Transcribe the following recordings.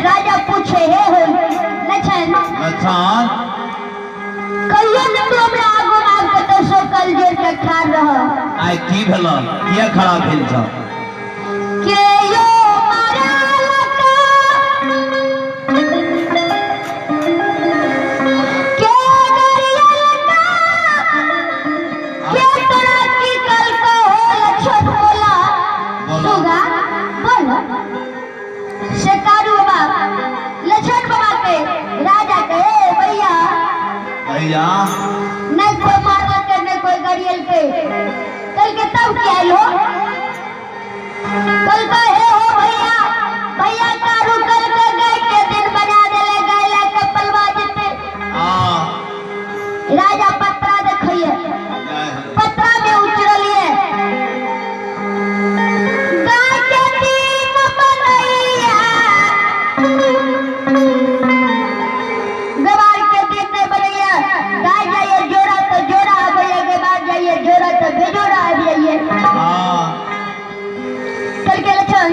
राजा पूछे हे हो लछन लछन कहियो न तू हमरा आगू आब के तो सो कल जोड़ के ठाड़ रह। आइ की भेल किया खड़ा भेल छ? के यो मारलका के गरियलका के तोरा की कल को हो लछन बोला सुगा बोल। से कारू बाबा लछन बाबा के राजा के भैया भैया नहीं कोई मारल के नहीं कोई गरियल के कल के तब क्या आइल हो? कल का हे हो भैया भैया कारू कल के गाय के दिन बना देले गाय ला के पलवा जेते। राजा पत्रा देखिए पत्रा में उचरलिए गाय के दिन बनैया गवार के दिन नहीं बनैया गाय जाइए जोड़ा तो जोड़ा आबैया गवार जाइए जोड़ा तो बेजोड़ा आबि जाइए। कल के लक्षण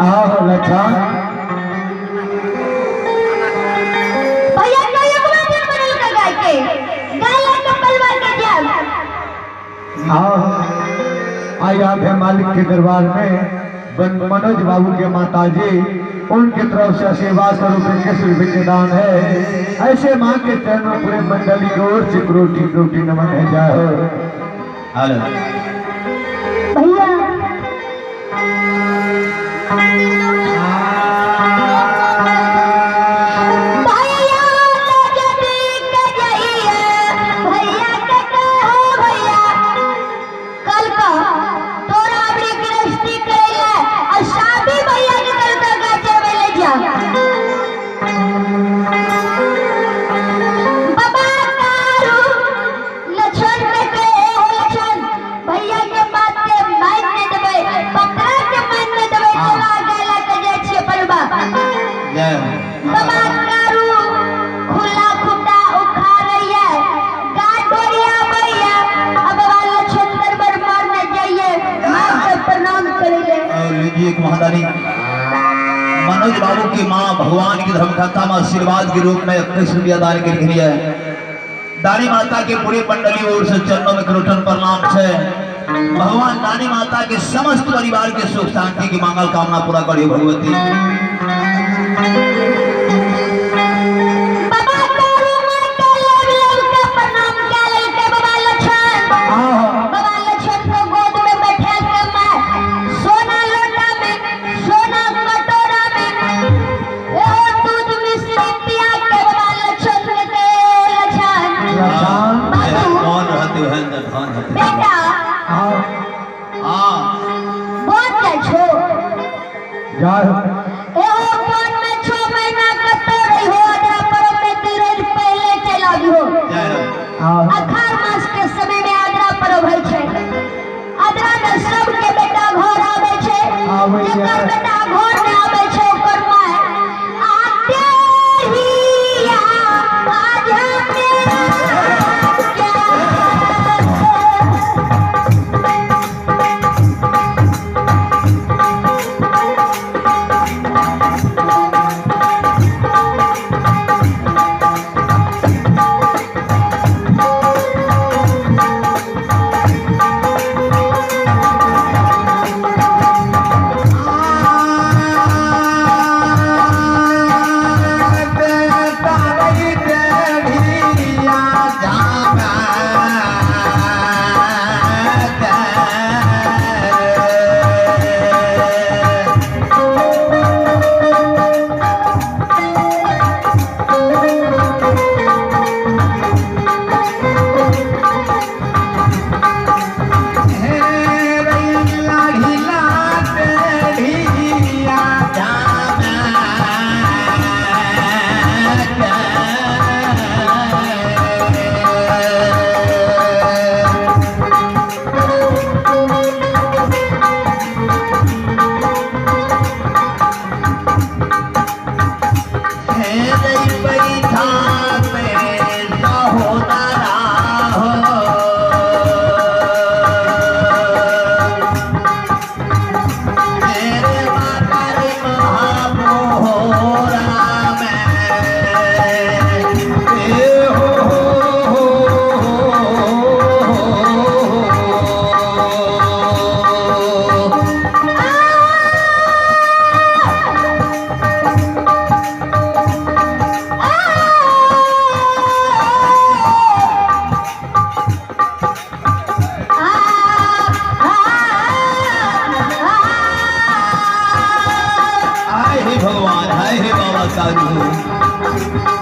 आओ लच्छा भैया कलयुगवा दिन बनल का गाय के गाय लगा पलवा के जाम। आओ आई आप है मालिक के दरबार में मनोज बाबू के माताजी, उनके तरफ से आशीर्वाद स्वरूप 21 रुपये के दान है। ऐसे माँ के चरणों में पूरे मंडली की ओर से रोटी रोटी नमन है। जय हो। हेलो भैया भैया जदी के जाइए भैया के कहो भैया कल का तोरा अपनी गृहस्थी करेला और शादी भैया के कल का गाय में ले जा। बाबा कारू लक्षण के कहे हो लक्षण भैया के बात के मान नहीं देबै, पतरा के मान नहीं देबै, तोरा गाय ला के जाइ छियै पलवा। जय हो। बाबा कारू खुला खुटा उखाड़ैया गाय डोरिया भैया अब बाबा लक्षण दरबार मारने जाइए, माँ के प्रणाम करिए। और लीजिए एक महादानी मनोज बाबू की माँ भगवान की धर्मकथा में आशीर्वाद के रूप में 21 रुपया दान के लिए दानी माता के पूरी मंडली ओर से चरणों में क्रोटन प्रणाम है। भगवान दानी माता के समस्त परिवार के सुख शांति की मंगल कामना पूरा करिए भगवती। बाबा कारू माँ के लेब लेब के प्रणाम कए लेलकै बाबा लक्षण। आओ बाबा लक्षण को गोद में बैठा के माँ सोना लोटा में सोना कटोरा में एहो दूध मिश्री पिया के बाबा लक्षण के कहे लक्षण लक्षण बाबू कौन रहते हैं धन रहते। बेटा आओ हाँ बहुत जाइ छो जय हो। एहो फोन में 6 महीना कतो रही हो अदरा पर्व में 2 रोज पहले चल आबी हो। जय हो। आओ अखाड़ मास के समय में आदरा पर्व होइ छै। आदरा में सबके बेटा घर आबै छै, आबै छै। जेकर बेटा घर नहि आबै छै ओकर माय आते हिया आज मेरा क्या। हाय हे भगवान, हाय हे बाबा कारू।